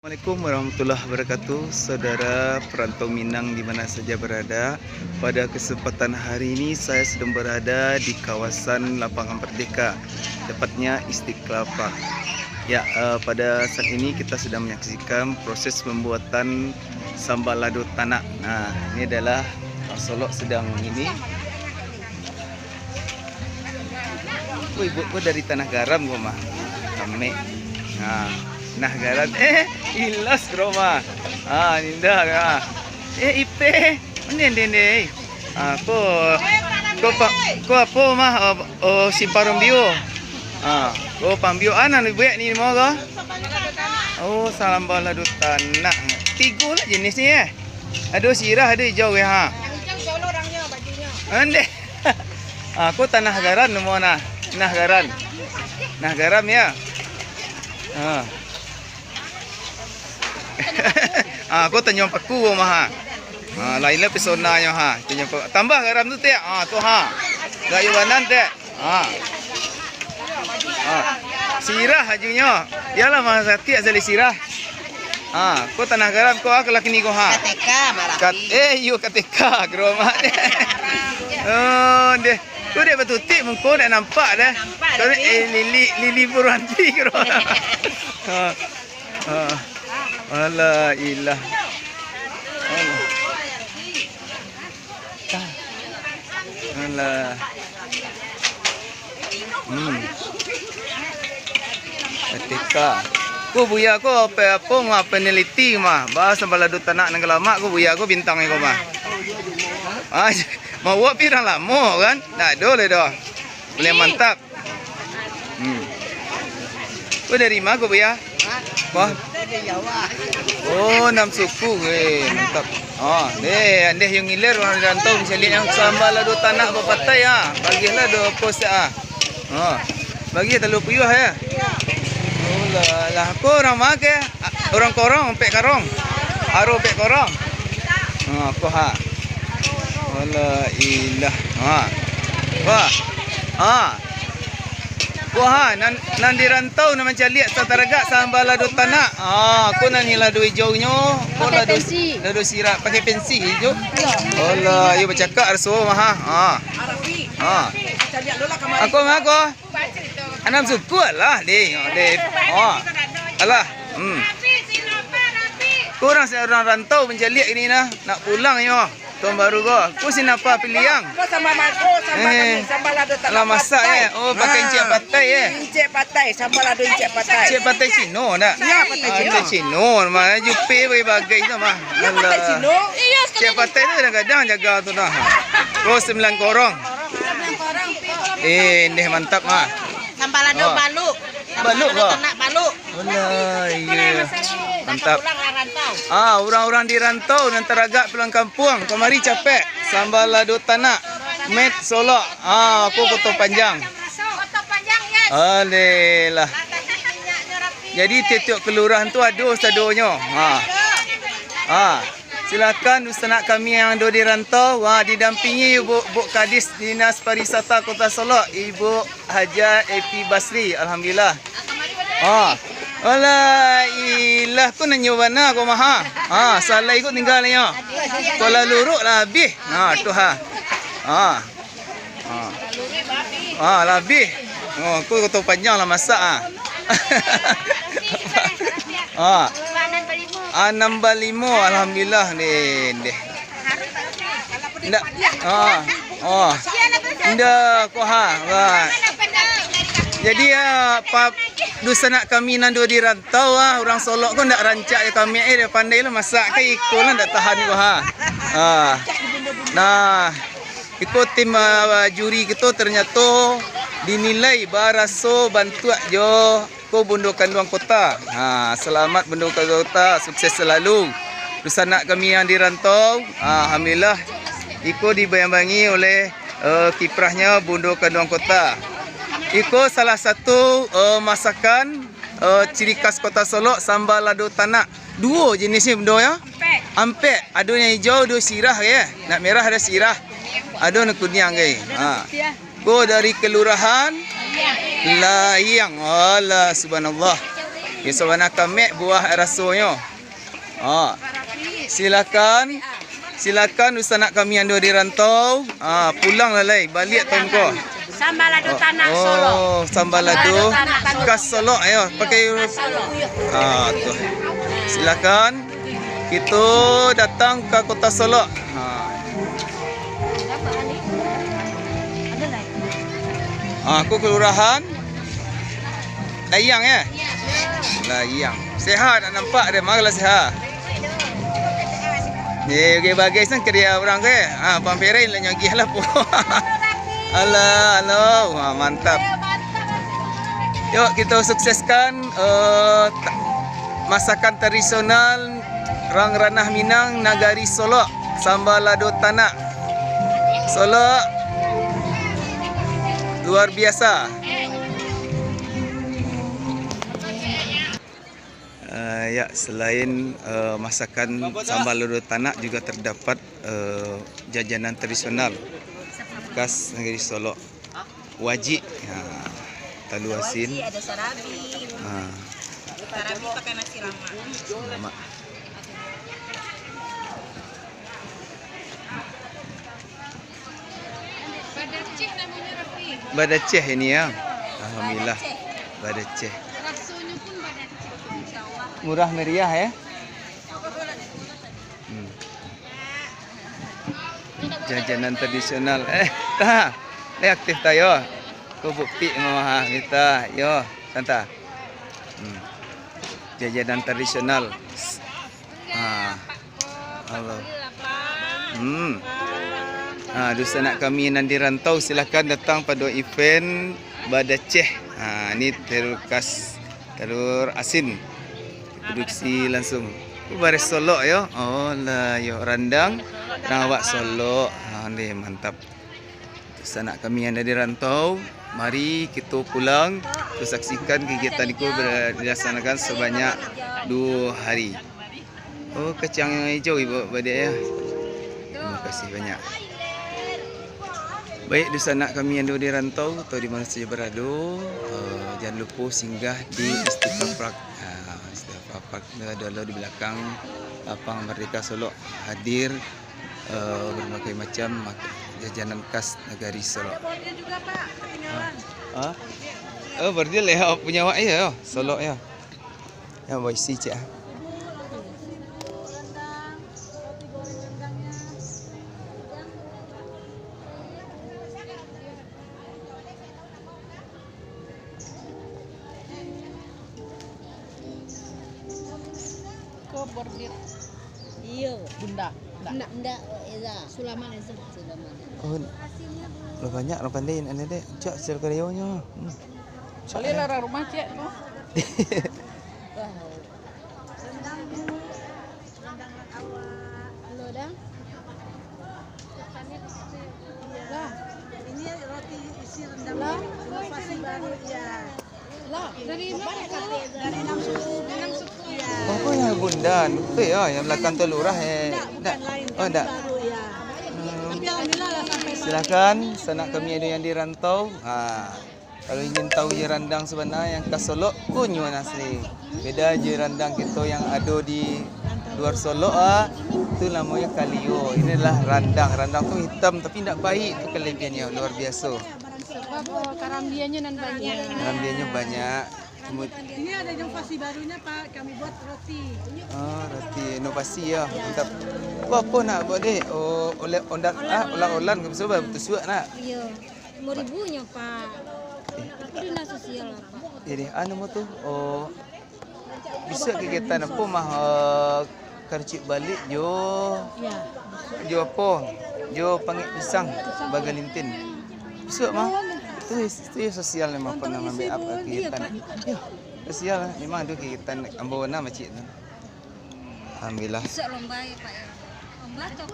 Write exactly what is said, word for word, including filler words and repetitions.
Assalamualaikum warahmatullahi wabarakatuh. Saudara perantau Minang di mana saja berada, pada kesempatan hari ini saya sedang berada di kawasan Lapangan Merdeka, tepatnya Istiqlal Park. Ya, eh, pada saat ini kita sedang menyaksikan proses pembuatan sambal lado tanak. Nah, ini adalah Bang Solok sedang ini. Woi, buat ko dari Tanah Garam ko mah. Amek. Nah, Tanah Garam. Eh, ilas ko mah. Ah, ninda ah. Eh, Ipe. Ini, ini, ini. Ah, ko, ko, pa, ko apo mah? Oh, oh, Simpang Rumbio. Ah, ko Pambio. Ah, nan dibuek ni mah ko? Oh, sambal lado tanak. Tigo lah jenis ni, eh. Ado sirah, ado ijau, ya, ha. Yang ijau siapa orangnya, bajunya? Ande. Ah, ko Tanah Garam namo nah. Tanah Garam. Tanah Garam, ya. Ha. Ah, ko Tanjung Paku ko mah, ha. Ha, lain lah pesonanyo, ha. Tanjung Paku. Tambah garam tu, tek. Ah, tu, ha. Gayo banan, tek. Ha. Ha. Sirah ajunyo. Iyolah, mah sakik asali sirah. Ha, ko Tanah Garam, ko apo lah kini ko, ha? K T K, Marapi. Kat-, eh, iyo, K T K, geromak deh. Oh, deh. Ko dek batutik muko dak nampak deh. Nampak. Ko dek, eh, Lili, Lili Purwanti geromak. Ha. Ha. Alah, ilah. Alah. Alah. Hmm. Ketika. Ko Buya ko apo, apo mah peneliti mah. Bahas sambal lado tanak nan ka lamak ko Buya ko bintang ko mah. Ah, mau pi urang lamo kan? Ndak ado lai doh. Boleh mantap. Hmm. Ko dari ma ko, Buya? Wah. Oh, nan suku. Weh, mantap. Oh, deh, andeh yang ngiler urang di rantau, bisa liek yang sambal lado tanak bapatai, ha. Bagilah do post, ha. Oh. Bagi talu puyuah, ya. Oh, lah, lah. Ko urang ma ke? Urang Korong, Pek Karong. Aro Pek Korong. Ha, ko ha. Alah, ilah. Ha. Wah. Ha. Wah, nan, nan di rantau nan mancaliak sataragak sambal lado tanak. Ha, ko nan ni lado ijaunyo, ko lado, lado sirah pakai pensi ijo. Alah, yo bacakak raso mah. Ha. Ha. Ako mah ako. Anam suku lah, deh. Deh. Ha. Alah. Hmm. Ko urang, urang rantau mancaliak ini nah, nak pulang yo. Tahun baru ko. Ko sinapa piliang? Ko sambal ma-, ko sambal Eh. kami, sambal lado tanak. Alah, masak, eh. Oh, pakai Ah. encik patai, eh. Encik patai, sambal lado encik patai. Encik patai Cino, ndak? Ya, patai Ah, Cino. Patai Cino, mah jupe bagai-bagai tu mah. Ya, patai Alah. Cino. Encik patai tu kadang-kadang jaga tu nah. Ko sembilan korong. Eh, ndeh mantap mah. Sambal lado Oh. baluk. Baluk Sambal lado ko? tanak baluk. Alah, iya. Mantap. Ah, urang-urang di rantau nan taragak pulang kampuang, kamari capek. Sambal lado tanak, Met Solok. Ah, ako Koto Panjang. Alah. Jadi tiok-tiok kelurahan tu ado sadonyo. Ha. Ha. Silakan dunsanak kami yang ado di rantau, ha, didampingi Ibu, Bu Kadis Dinas Pariwisata Kota Solok, Ibu Haja Epi Basri, alhamdulillah. Ha. Alah, ilah ko nanyo bana ko mah. Ha, salai ko tingga nyo. Ko lah luruak lah abih. Ha, tu ha. Ha. Ha. Ha, lah abih. Oh, ko Koto Panjang lah masak ah. Ha. Anam balimo, alhamdulillah ni deh. Ndak. Ha. Oh. Ndak ko ha. Wah. Jadi ah, pap, dunsanak kami nan duo di rantau ah, urang Solok ko ndak rancak jo kami eh, pandai lah masak ka iko lah ndak tahan ko ha. Ha. Nah, iko tim ah, juri kito ternyato dinilai baraso bantuak jo ko Bundo Kanduang Kota. Ha, salamat Bundo Kanduang Kota, sukses selalu. Dunsanak kami yang di rantau, ha, alhamdulillah, iko dibayang-bayangi oleh, eh, kiprahnyo Bundo Kanduang Kota. Iko salah satu, eh, masakan, eh, ciri khas Kota Solok, sambal lado tanak. Duo jenisnyo, Bundo, ya? Ampek. Ampek. Ado yang ijau, ado sirah, ya? Nak merah, ada sirah. Ado nan kuniang, ya? Ha. Ko dari Kelurahan Layang. Alah, subhanallah. Yo, sabana kamek buah rasonyo. Ha. Silakan. Silakan dunsanak kami ando di rantau. Ha, pulang lah lai, baliak tahun ko. Samba lado tanak Solok. Oh, samba lado khas Solok yo, pakai. Ha, tu. Silakan. Kito datang ka Kota Solok. Ha. Ha, ko kelurahan Dayang, yo? Dayang. Sehat, nak nampak dek, malah sehat. Ye, oke, bagai sang kerja urang ke. Ha, Bang Ferai lah nyagih lah po. Alah, alah. Wah, mantap. Yuk, kita sukseskan, eh, ta-, masakan tradisional Rang Ranah Minang, Nagari Solok, samba lado tanak. Solok luar biasa. Eh, ya, selain, eh, masakan samba lado tanak, juga terdapat, eh, jajanan tradisional khas Nagari Solok. Wajik. Ha, talua asin. Wajik, ada sarabi. Ha. Sarabi pakai nasi lamak. Lamak. Badaceh namonyo, Rafi. Badaceh ini, yo. Alhamdulillah. Badaceh. Badaceh. Rasonyo pun badaceh, insyaallah. Murah meriah, yo. Hmm. Jajanan tradisional. Eh, ta. Eh, aktif ta yo. Ko bukti mah, ha, kita. Yo, santa. Hmm. Jajanan tradisional. Ha. Allah. Hmm. Ha, dunsanak kami nan di rantau, silakan datang pado event Badaceh. Ha, ni telur khas, telur asin. Produksi langsung. Oh, bareh Solok yo. Oh lah yo, randang. Rang awak Solok. Ha, ni mantap. Sanak kami yang ada di rantau, mari kito pulang, kito saksikan kegiatan iko ber-, dilaksanakan sebanyak duo hari. Oh, kacang hijau ibo baliak, yo. Terima kasih banyak. Baik, dunsanak kami yang ada di rantau atau di mana saja berado, eh, jangan lupa singgah di Istiqlal Park. Ah, Istiqlal Park itu adalah di belakang Lapang Merdeka Solok, hadir, eh, berbagai macam mak-, jajanan khas Nagari Solok. Bordir juga, Pak, ketinggalan. Hah? Oh, bordir yo, punya awak yo, Solok yo. Yo, baisi ciek ah. Ko bordir. Iyo. Bunda. Ndak. Ndak, Eza. Sulaman, Eza. Sulaman. Oh, lah banyak urang pandai nak ni, Dek. Cak hasil karyonyo. Hmm. Cak, baliak lah urang rumah, cek tu. Wah. Lo, Dang. Lah. Ini roti isi rendang. Lah. Inovasi baru, ya. Lah, dari enam suku. Dari enam suku. Enam suku, ya. Oh, ko yang Bunda, tu yo, yang belakang tu lurah, eh. Ndak, ndak. Bukan lain, oh, ndak. Baru, ya. Hmm. Tapi alhamdulillah lah sampai. Silakan, sanak kami ada yang di rantau. Ha. Kalau ingin tahu je randang sabana yang khas Solok, kunyo nasi. Beda je randang kito yang ado di luar Solok ah, tu namonyo kalio. Ini adalah randang. Randang tu hitam tapi ndak pahik, tu kelebihannya, luar biaso. Sebab, oh, karambianyo nan banyak. Karambianyo banyak. Kemud- Ini ada inovasi barunya, Pak. Kami buat roti. Oh, roti inovasi yo. Mantap. Ko apo nak buat, Dek? Oh, oleh ondan, ah, olah-olahan ke, bisa ba-, batusuak nak? Iyo. Limo ribunyo, Pak. Eh. Tapi denda sosial lah, Pak. Jadi, anu mo tu, oh, bisa kegiatan apo mah, eh, karicik baliak jo, ya, jo apo? Jo pangek pisang, pisang bagalintin. Bisa mah. Tu, tu sosial memang pernah ngambil apa kegiatan. Iyo, sosial lah. Memang ada kegiatan ambo nah macik tu. Alhamdulillah. Bisa lomba ya, Pak, ya. Lomba atau